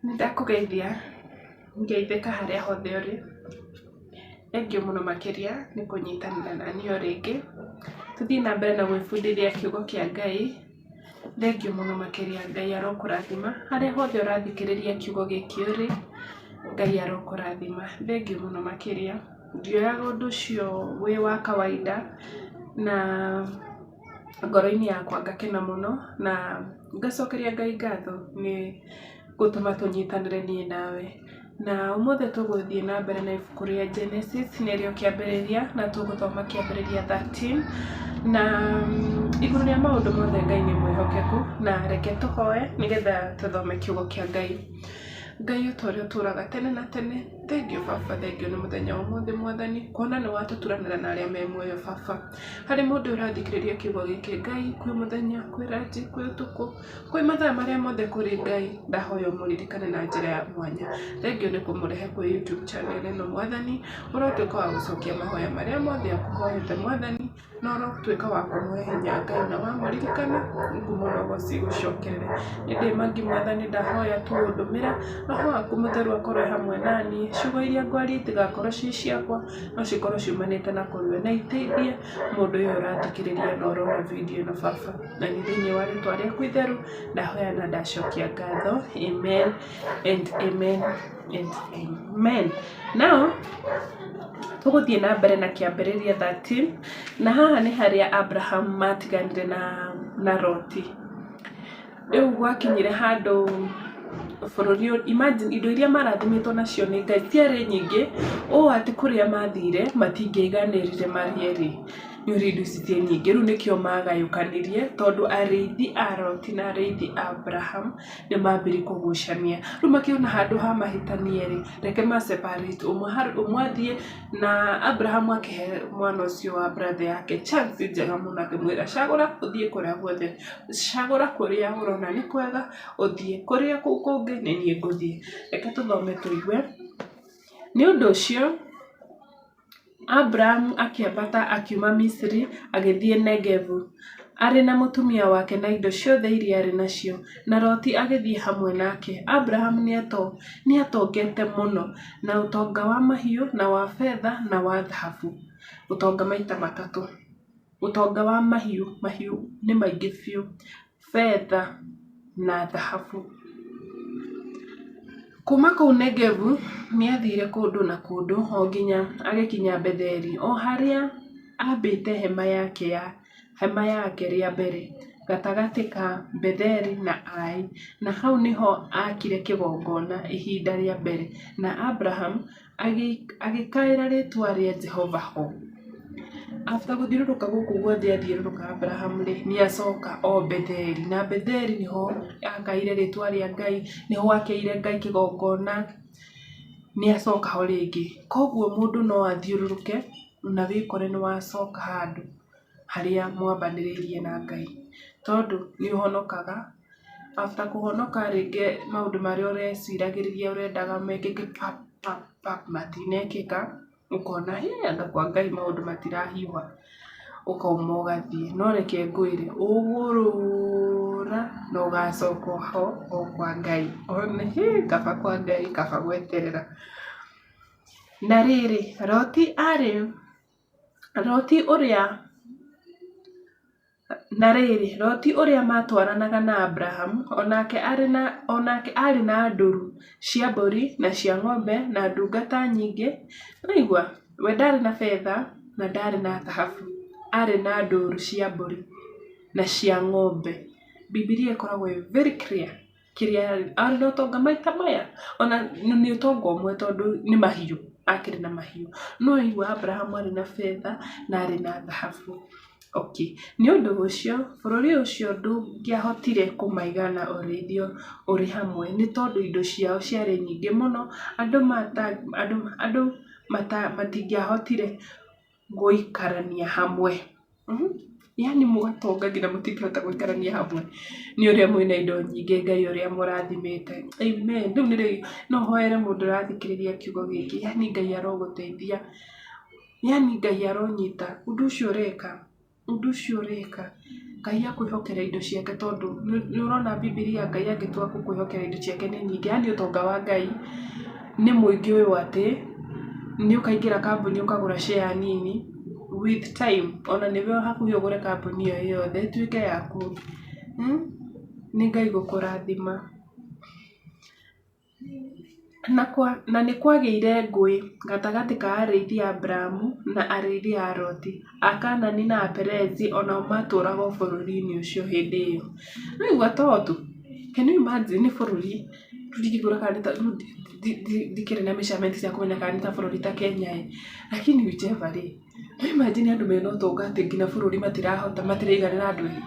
Nĩ ndakũgeithia ngeithĩka harĩa hothe ũrĩ. Thengiũ mũno makĩria nĩ kũnyitanĩra na niĩ o rĩngĩ, tũthiĩ na mbere na gwĩbundithia kiugo kĩa Ngai. Thengiũ mũno makĩria, Ngai arokũrathima harĩa hothe ũrathikĩrĩria kiugo gĩkĩ ũrĩ, Ngai arokũrathima. Thengiũ mũno makĩria. Ndioyaga ũndũ ũcio wĩ wa kawaida na ngoro-inĩ yakwa ngakena mũno na ngacokeria Ngai ngatho nĩ gũtũma tũnyitanĩre niĩ nawe. Na ũmũthĩ tũgũthiĩ na mbere na ibuku rĩa Genesis nĩrĩo Kĩambĩrĩria na tũgũthoma Kĩambĩrĩria 13 na igũrũ rĩa maũndũ mothe Ngai nĩ mwĩhokeku na reke tũhoe nĩgetha tũthome kiugo kĩa Ngai. Ngai ũtũ ũrĩa ũtũraga tene na tene, thengiũ baba, thengiũ nĩ mũthenya wa ũmũthĩ mwathani, kuona nĩ watũturanĩra na arĩa me muoyo baba. Harĩ mũndũ ũrathikĩrĩria kiugo gĩkĩ Ngai, kwĩ mũthenya, kwĩ ranji, kwĩ ũtukũ, kwĩ mathaa marĩa mothe kũrĩ Ngai, ndahoya ũmũririkane na njĩra ya mwanya. Thengiũ nĩ kũmũrehe kwĩ YouTube channel ĩno mwathani, ũrotuĩka wa gũcokia mahoya marĩa mothe akũhoete mwathani, na ũrotuĩka wa kũmũhe hinya Ngai na wamũririkana, ngumo na ũgoci igũcokerere. Niĩ ndĩ Maggie mwathani ndahoya tu ũndũmĩra, roho waku mũtheru akorwo e hamwe naniĩ, ciugo iria ngwaria itigakorwo ciĩ ciakwa, no cikorwo ciumanĩte na kũrĩ we, na iteithie mũndũ ũyũ ũrathikĩrĩria na ũrona video ĩno baba. Na nĩ thĩinĩ wa rĩtwa rĩaku itheru, ndahoya na ndacokia ngatho, amen and amen and amen. Now, tũgũthiĩ na mbere na kĩambĩrĩria 13, na haha nĩ harĩa Abraham matiganire na Loti. Rĩu gwakinyire handũ bũrũri imagine indo iria marathimĩtwo nacio nĩ Ngai ciarĩ nyingĩ ũũ atĩ kũrĩa mathire matingĩaiganĩrire marĩ erĩ nĩ ũrĩa indo ici ciĩ nyingĩ. Rĩu nĩkĩo magayũkanirie tondũ arĩithi a Loti na arĩithi a Abraham nĩ mambirie kũgucania. Rĩu makĩona handũ ha mahĩtanie rĩ, reke ma separate ũmwe athiĩ na Abraham akĩhe mwana ũcio wa brother yake chance njega mũno akĩmwĩra cagũra ũthiĩ kũrĩa guothe, cagũra kũrĩa ũrona nĩ kwega ũthiĩ, kũrĩa kũu kũngĩ nĩ niĩ ngũthiĩ. Reke tũthome tũigue. Nĩ ũndũ ũcio Aburamu akĩambata akiuma Misiri agĩthiĩ Negevu, arĩ na mũtumia wake na indo ciothe iria aarĩ nacio, na Loti agĩthiĩ hamwe nake. Aburamu nĩatongete mũno na ũtonga wa mahiũ, na wa betha, na wa thahabu. Ũtonga maita matatũ. Ũtonga wa mahiũ, mahiũ nĩ maingĩ biũ, betha na thahabu. Kuuma kũu Negevu nĩathiire kũndũ na kũndũ o nginya agĩkinya Betheli, o harĩa aambĩte hema yake rĩa mbere, gatagatĩ ka Betheli na Ai, na hau nĩho aakire kĩgongona ihinda rĩa mbere, na Aburahamu Agĩkaĩra rĩĩtwa rĩa Jehova ho. After gũthiũrũrũka gũkũ guothe athiũrũrũka Abraham rĩ, nĩ acoka o Betheli. Na Betheli nĩho akaĩire rĩtwa rĩa Ngai, nĩho akĩire Ngai kĩgongona, nĩ acoka ho rĩngĩ. Koguo mũndũ no athiũrũrũke na wĩkore nĩ wacoka handũ harĩa mwambanĩrĩirie na Ngai. Tondũ nĩ ũhonokaga. After kũhonoka rĩngĩ maũndũ marĩa ũreciragĩrĩria ũrendaga mekĩke pap pap pap matinekĩka, ũkona hĩ anga kwa Ngai maũndũ matirahiũha, ũkauma ũgathiĩ. No reke ngwĩre, ũgũrũra na ũgacoka ho o kwa Ngai. One hĩ kaba kwa Ngai kaba gweterera. Na rĩrĩ, Loti arĩ, Loti ũrĩa Na rĩrĩ, Loti ũrĩa maatwaranaga na Aburahamu, o nake aarĩ na ndũru cia mbũri na cia ng'ombe na ndungata nyingĩ, waigua? We ndaarĩ na betha na ndaarĩ na thahabu, aarĩ na ndũru cia mbũri na cia ng'ombe. Bibilia ĩkoragwo ĩ very clear. Kĩrĩa arĩ na ũtonga maita maya, ona nĩ ũtonga ũmwe tondũ nĩ mahiũ, akĩrĩ na mahiũ. No waigua Abraham arĩ na betha na arĩ na thahabu. Okay, nĩ ũndũ ũcio bũrũri ũcio ndũngĩahotire kũmaigana ũrĩithio ũrĩ hamwe nĩ tondũ indo ciao ciarĩ nyingĩ mũno, andũ andũ matingĩahotire gũikarania hamwe. Yaani mũgatonga nginya mũtingĩhota gũikarania hamwe nĩ ũrĩa mwĩna indo nyingĩ Ngai ũrĩa amũrathimĩte. Amen. Rĩu nĩrĩo no hoere mũndũ ũrathikĩrĩria kiugo gĩkĩ, yaani Ngai arogũteithia, yaani Ngai aronyita ũndũ ũcio ũreka, ũndũ ũcio ũreka Ngai akwĩhokere indo ciake tondũ nĩ ũrona Bibilia Ngai angĩtua gũkwĩhokera indo ciake nĩ nyingĩ, yaani ũtonga wa Ngai nĩ mũingĩ ũũ atĩ, nĩ ũkaingĩra kambuni ũkagũra share nini, with time ona nĩwe hakuhĩ ũgũre kambuni ĩyo yothe ĩtuĩke yaku. Nĩ Ngai gũkũrathima. Na nĩ kwagĩire ngũĩ gatagatĩ ka arĩithi a Aburamu na arĩithi a Loti. Akaanani na Aperezi o nao maatũũraga o bũrũri-inĩ ũcio hĩndĩ ĩyo. Nĩ waigua to tu? Can you imagine nĩ bũrũri, rĩu ndingĩkwĩra kana nĩ ta rĩu ndikĩrĩ na measurement cia kũmenya kana nĩ ta bũrũri ta Kenya ĩ, lakini whichever rĩ, no imagine andũ mena ũtonga atĩ nginya bũrũri matirahota matiraiganĩra andũ erĩ.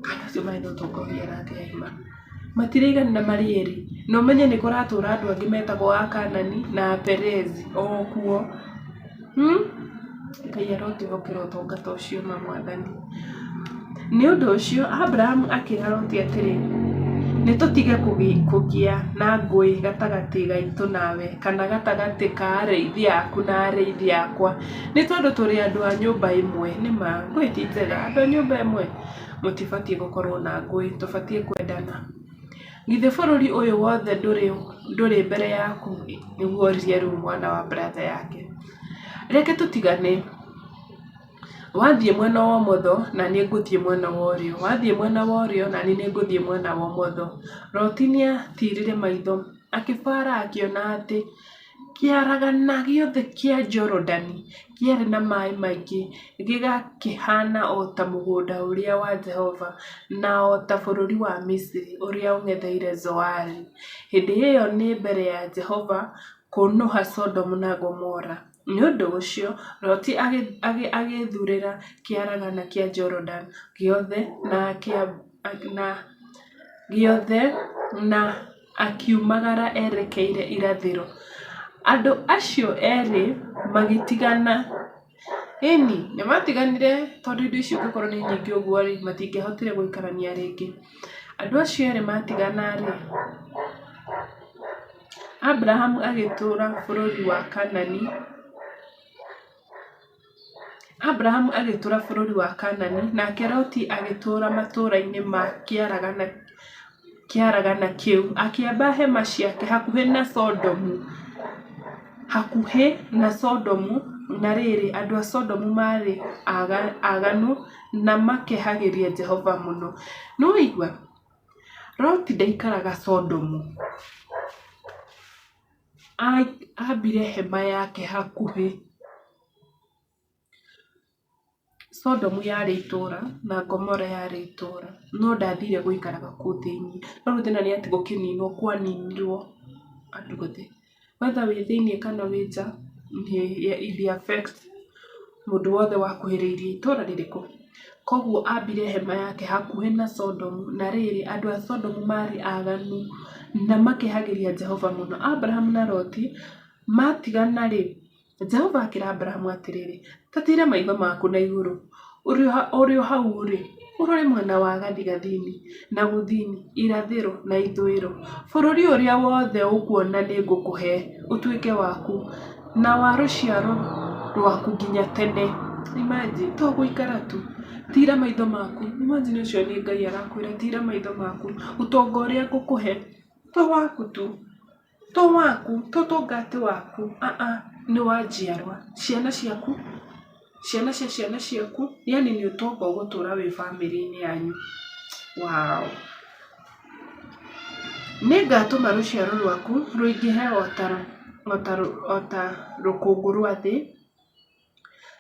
Andũ acio marĩ na ũtonga ũigana atĩa ĩ ma? Matiraiganĩra marĩ erĩ. Na ũmenye nĩ kũratũra andũ angĩ metagwo Akanani na Aperezi o kuo. Ngai arotwĩhokera ũtonga ta ũcio ma Mwathani. Nĩ ũndũ ũcio Aburahamu akĩra Loti atĩrĩ, Nĩ tũtige kũgĩa na ngũĩ gatagatĩ gaitũ nawe, kana gatagatĩ ka arĩithi aku na arĩithi akwa, nĩ tondũ tũrĩ andũ a nyũmba ĩmwe. Nĩ ma, ngũĩ ti njega. Andũ a nyũmba ĩmwe mũtibatiĩ gũkorwo na ngũĩ, tũbatiĩ kwendana. Githĩ bũrũri ũyũ wothe ndũrĩ mbere yaku? Nĩguo oririe rĩu mwana wa brother yake. Reke tũtigane. Wathiĩ mwena wa ũmotho, na niĩ ngũthiĩ mwena wa ũrĩo. Wathiĩ mwena wa ũrĩo, na niĩ nĩngũthiĩ mwena wa ũmotho. Loti nĩatiirire maitho, akĩbaara akĩona atĩ kĩaragana gĩothe kĩa Jorodani kĩarĩ na maĩ maingĩ, gĩgakĩhaana o ta mũgũnda ũrĩa wa Jehova, na o ta bũrũri wa Misiri ũrĩa ũng'etheire Zoari. Hĩndĩ ĩyo nĩ mbere ya Jehova kũnũha Sodomu na Gomora. Nĩ ũndũ ũcio Loti agĩĩthuurĩra kĩaragana kĩa Jorodani gĩothe na akiumagara erekeire irathĩro. Andũ acio erĩ magĩtigana. Ĩni, nĩ maatiganire tondũ indo icio ũngĩkorwo nĩ nyingĩ ũguo-rĩ, matingĩahotire gũikarania rĩngĩ. Andũ acio erĩ matigana-rĩ, Aburahamu agĩtũũra bũrũri wa Kaanani. Aburahamu agĩtũũra bũrũri wa Kaanani, nake Loti agĩtũũra matũũra-inĩ ma kĩaragana kĩu, akĩamba hema ciake hakuhĩ na Sodomu. Hakuhĩ na Sodomu, na rĩrĩ, andũ a Sodomu maarĩ aaganu na makehagĩria Jehova mũno. Nĩ waigua? Loti ndaikaraga Sodomu. Ambire hema yake hakuhĩ. Sodomu yarĩ itũũra na Gomora yarĩ itũũra, no ndathire gũikaraga kũu thĩinĩ. No rĩu thĩna nĩ atĩ gũkĩninwo kwaninirwo andũ othe. Whether wĩ thĩinĩ kana wĩ nja, ĩngĩ affect mũndũ wothe wakuhĩrĩirie itũũra rĩrĩkũ. Koguo ambire hema yake hakuhĩ na Sodomu, na rĩrĩ, andũ a Sodomu maarĩ aganu na makehagĩria Jehova mũno. Aburahamu na Loti matigana-rĩ, Jehova akĩra Aburahamu atĩrĩrĩ, Ta tiira maitho maku na igũrũ ũrĩ o hau-rĩ, ũrore mwena wa gathigathini, na gũthini, irathĩro, na ithũĩro. Bũrũri ũrĩa wothe ũkuona nĩngũkũhe ũtuĩke waku na wa rũciaro rwaku nginya tene. Imagine, to gũikara tu, tiira maitho maku. Imagine ũcio nĩ Ngai arakwĩra tiira maitho maku, ũtonga ũrĩa ngũkũhe to waku tu. To waku, to ũtonga atĩ waku, aa, nĩ wa njiarwa, ciana ciaku, ciana cia ciana ciaku, yaani nĩ ũtonga ũgũtũra wĩ bamĩrĩ-inĩ yanyu. Wow! Nĩngatũma rũciaro rwaku rũingĩhe o ta rũkũngũ rwa thĩ,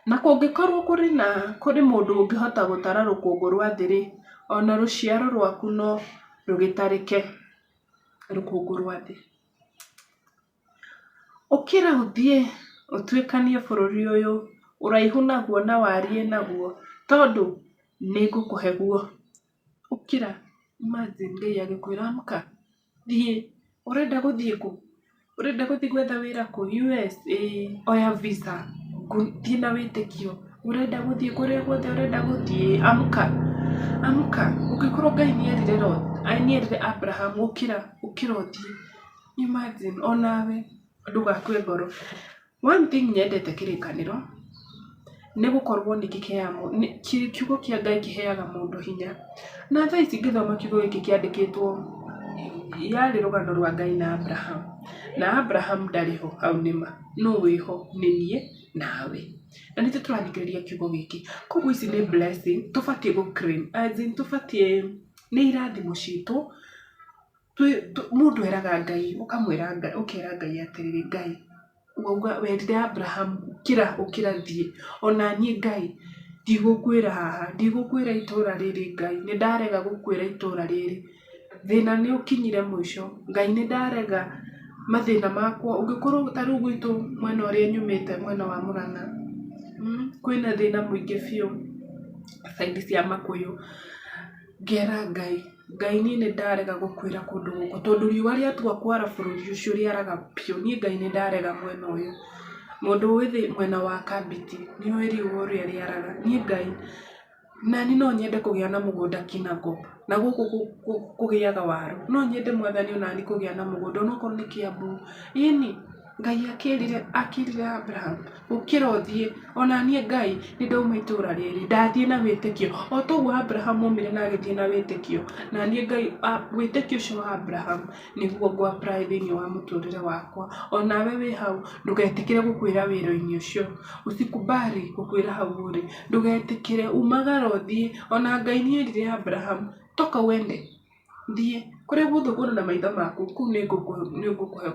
na kũngĩkorũo kũrĩ na kũrĩ mũndũ ũngĩhota gũtara rũkũngũ rwa thĩ-rĩ, o na rũciaro rwaku no rũgĩtarĩke. Rũkũngũ rwa thĩ. Ũkĩra ũthiĩ ũtuĩkanie bũrũri ũyũ, ũraihu naguo na wariĩ naguo, tondũ nĩ ngũkũhe guo. Ũkĩra, imagine Ngai agĩkwĩra amka, thiĩ. Ũrenda gũthiĩ kũ? Ũrenda gũthiĩ gwetha wĩra kũ? US? Ĩĩ, oya visa, thiĩ na wĩtĩkio. Ũrenda gũthiĩ kũrĩa guothe ũrenda gũthiĩ, amka, amka. Ũngĩkorwo Ngai nĩ erire Lot, nĩ erire Abraham ũkĩra, ũkĩra ũthiĩ. Imagine onawe ndũgakue ngoro. One thing nyendete kĩrĩkanĩro, Nĩ gũkorwo nĩ kiugo kĩa Ngai kĩheaga mũndũ hinya. Na thaa ici ngĩthoma kiugo gĩkĩ kĩandĩkĩtwo, yarĩ rũgano rwa Ngai na Abraham. Na Abraham ndarĩ ho hau nĩma, no wĩho nĩ niĩ nawe. Na nithuĩ tũrathikĩrĩria kiugo gĩkĩ. Koguo ici nĩ blessing tũbatiĩ gũ claim as in tũbatiĩ, nĩ irathimo citũ. Mũndũ eraga Ngai, ũkamwĩra Ngai, ũkera Ngai atĩrĩrĩ, Ngai wauga werire Abraham ũkĩra ũkĩra thiĩ, ona niĩ Ngai ndigũkuĩra haha, ndigũkuĩra itũra rĩrĩ Ngai, nĩ ndarega gũkuĩra itũra rĩrĩ, thĩna nĩ ũkinyire mũico, Ngai nĩ ndarega mathĩna makwa, ũngĩkorwo ta rĩu gwitũ mwena ũrĩa nyumĩte mwena wa Mũrang'a, kwĩna thĩna mũingĩ biũ, side cia Makũyũ. Ngera Ngai, Ngai niĩ nĩ ndarega gũkuĩra kũndũ gũkũ tondũ riũa rĩatua kwara bũrũri ũcio rĩaraga biũ, niĩ Ngai nĩ ndarega mwena ũyũ. Mũndũ ũĩ mwena wa Kambiti nĩ ũĩ riũa ũrĩa rĩaraga, niĩ Ngai nani no nyende kũgĩa na mũgũnda Kinangop na gũkũ kũgĩaga waru, no nyende Mwathani onani kũgĩa na mũgũnda onokorwo nĩ Kiambu, ĩni. Ngai akĩrire akĩrire Abraham, ũkĩra ũthiĩ, o na niĩ Ngai nĩ ndauma itũũra rĩrĩ, ndathiĩ na wĩtĩkio. O toguo Abraham aumire na agĩthiĩ na wĩtĩkio, na niĩ Ngai wĩtĩkio ũcio wa Abraham nĩguo ngũ apply thĩinĩ wa mũtũrĩre wakwa. O nawe wĩ hau, ndũgetĩkĩre gũkuĩra wĩra-inĩ ũcio, usikubali gũkuĩra hau ũrĩ, ndũgetĩkĩre, umagara ũthiĩ. O na Ngai nĩ erire Abraham, toka uende. Thiĩ, kũrĩa guothe ũkuona na maitho maku, kũu nĩ ngũkũhe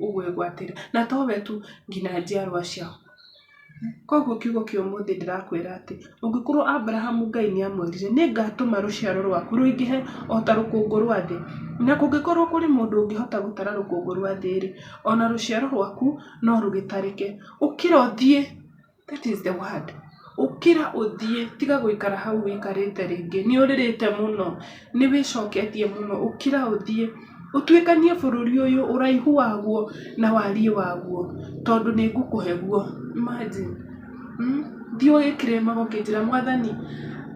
ũgwĩgwatĩre. Na to we tu, nginya njiarwa ciaku. Koguo kiugo kĩa ũmũthĩ ndĩrakwĩra atĩ, ũngĩkorwo Aburahamu Ngai nĩ amwĩrire, nĩ ngatũma rũciaro rwaku rũingĩhe o ta rũkũngũ rwa thĩ. Na kũngĩkorwo kũrĩ mũndũ ũngĩhota gũtara rũkũngũ rwa thĩ-rĩ, ona rũciaro rwaku no rũgĩtarĩke. Ũkĩra ũthiĩ. That is the word. Ũkĩra ũthiĩ, tiga gũikara hau ũikarĩte rĩngĩ. Nĩ ũrĩrĩte mũno, nĩ wĩcoketie mũno. Ũkĩra ũthiĩ, ũtuĩkanie bũrũri ũyũ, ũraihu waguo na wariĩ waguo, tondũ nĩ ngũkũhe guo. Imagine. Hmm? Thiĩ ũgĩkĩrĩmaga ũkĩnjĩra, Mwathani,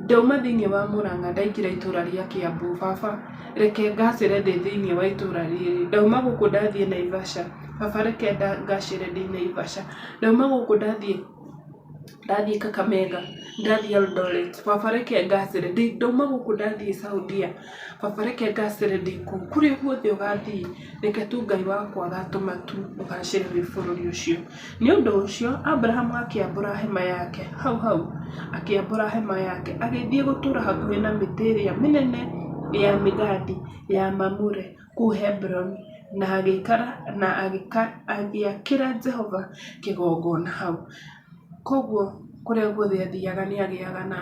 ndauma thĩinĩ wa Mũrang'a ndaingĩra itũra rĩa Kiambu, baba reke ngacĩre ndĩ thĩinĩ wa itũra rĩrĩ. Ndauma gũkũ ndathiĩ Naivasha. Baba reke ngacĩre ndĩ Naivasha. Ndauma gũkũ ndathiĩ ndathiĩ Kakamega, ndathiĩ Eldoret, baba reke ngacĩre. Ndauma gũkũ ndathiĩ Saudia, baba reke ngacĩre ndĩ kũu. Kũrĩa guothe ũgathiĩ, reke tu Ngai wakwa agatũma tu ũgacĩre wĩ bũrũri ũcio. Nĩ ũndũ ũcio, Aburahamu akĩambũra hema yake hau hau, akĩambũra hema yake, agĩthiĩ gũtũũra hakuhĩ na mĩtĩ ĩrĩa mĩnene ya mĩgandi ya Mamure. Kũu Hebironi, na agĩikara na agĩakĩra Jehova kĩgongona hau. Koguo kũrĩa guothe athiaga nĩ agĩaga na,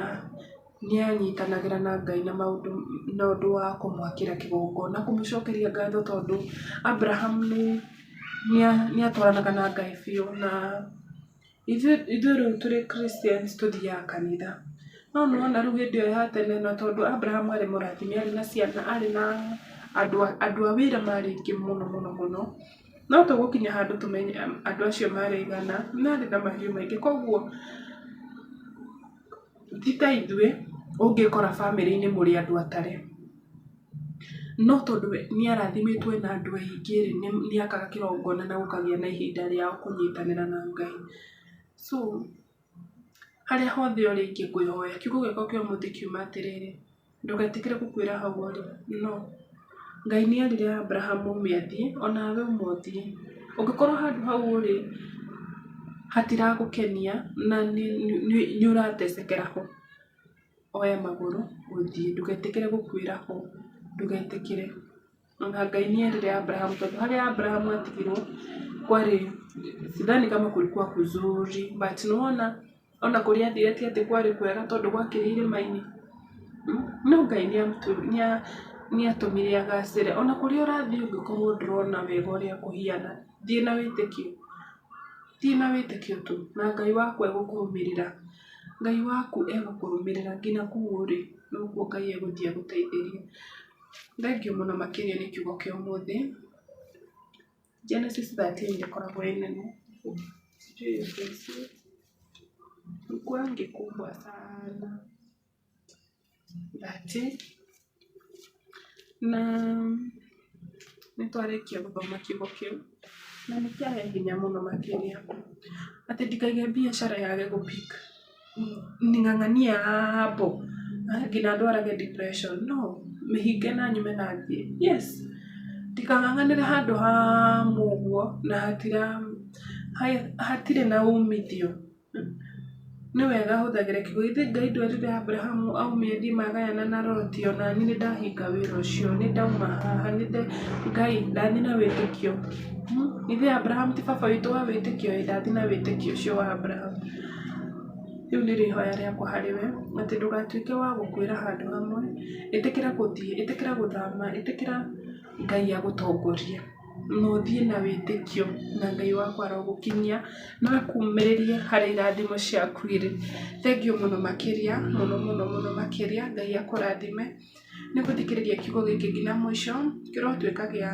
nĩ anyitanagĩra na Ngai na maũndũ na ũndũ wa kũmwakĩra kĩgongona, kũmũcokeria ngatho tondũ Abraham nĩ atwaranaga na Ngai biũ na Ithuĩ rĩu tũrĩ Christians tũthiaga kanitha, no nĩ wona rĩu hĩndĩ ĩyo ya tene na tondũ Abraham arĩ mũrathime arĩ na ciana, arĩ na andũ andũ a wĩra marĩ aingĩ mũno mũno mũno, no tũgũkinya handũ tũmenye andũ acio marĩ aigana, na arĩ na mahiũ maingĩ koguo ti ta ithuĩ ũngĩkora bamĩrĩ-inĩ mũrĩ andũ atare. No tondũ nĩ arathimĩtwo ena andũ aingĩ rĩ, nĩ akaga kĩgongona na gũkagĩa na ihinda rĩao kũnyitanĩra na Ngai. So, harĩa hothe ũrĩ ingĩkwĩhoya, kiugo gĩakwa kĩa ũmũthĩ kiuma atĩrĩrĩ, ndũgetĩkĩre gũkuĩra hau ũrĩ, no. Ngai nĩ erire Abraham aume athiĩ, onawe uma ũthiĩ. Ũngĩkorwo handũ hau ũrĩ hatiragũkenia na nĩ ũratecekera ho, Oya magũrũ ũthiĩ, ndũgetĩkĩre gũkuĩra ho, ndũgetĩkĩre. Ona Ngai nĩ erire Abraham tondũ harĩa Abraham atigirwo kwarĩ, sidhani kama kulikuwa kuzuri but nĩ wona ona kũrĩa athire ti atĩ kwarĩ kwega tondũ gwakĩrĩ irĩma-inĩ. No Ngai nĩ atũmire agacĩre. Ona kũrĩa ũrathiĩ ũngĩkorwo ndũrona wega ũrĩa kũhiana, thiĩ na wĩtĩkio. Thiĩ na wĩtĩkio tu na Ngai waku egũkũrũmĩrĩra. Ngai waku egũkũrũmĩrĩra nginya kũu ũrĩ, nokuo Ngai egũthiĩ agũteithĩrie. Thengiũ mũno makĩria nĩ kiugo kĩa ũmũthĩ. Genesis 13 ndĩkoragwo ĩ nene. Sijui you can see it. Haikuangi kubwa sana. 13 na nĩ twarĩkia gũthoma kiugo kĩu na nĩ kĩahe hinya mũno makĩria atĩ ndikaige biacara yage gũ pick. Ning'ang'anie hapo nginya ndwarage depression? No, mĩhinge na nyume na thiĩ. Yes, ndikang'ang'anĩre handũ hamwe ũguo na hatirĩ na umithio. Nĩ wega hũthagĩre kiugo, githĩ Ngai ndwerire Aburahamu aume athiĩ magayana na Loti, ona niĩ nĩ ndahinga wĩra ũcio, nĩ ndauma haha, Ngai ndathiĩ na wĩtĩkio. Githĩ Aburahamu ti baba witũ wa wĩtĩkio? Ĩĩ ndathiĩ na wĩtĩkio ũcio wa Aburahamu. Rĩu nĩrĩo ihoya rĩakwa harĩ we, atĩ ndũgatuĩke wa gũkuĩra handũ hamwe, ĩtĩkĩra gũthiĩ, ĩtĩkĩra gũthama, ĩtĩkĩra Ngai agũtongorie na ũthiĩ na wĩtĩkio na Ngai waku arogũkinyia na akumĩrĩrie harĩa irathimo ciaku irĩ. Thengiũ mũno makĩria, mũno mũno mũno makĩria, Ngai akũrathime nĩ gũthikĩrĩria kiugo gĩkĩ nginya mũico, kĩrotuĩka gĩa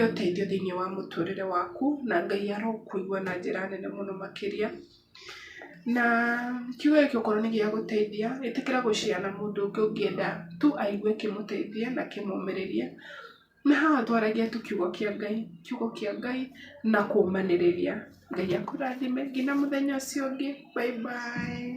ũteithio thĩiniĩ wa mũtũrĩre waku na Ngai arokũigua na njĩra nene mũno makĩria. Na kiugo gĩkĩ okorwo nĩ gĩa gũteithia, ĩtĩkĩra gũ share na mũndũ ũngĩ ũngĩenda tu aigue kĩmũteithie na kĩmũmĩrĩrie. Na haha twaragia tu kiugo kĩa Ngai, kiugo kĩa Ngai na kũmanĩrĩria. Ngai akũrathime nginya mũthenya ũcio ũngĩ. Bye bye.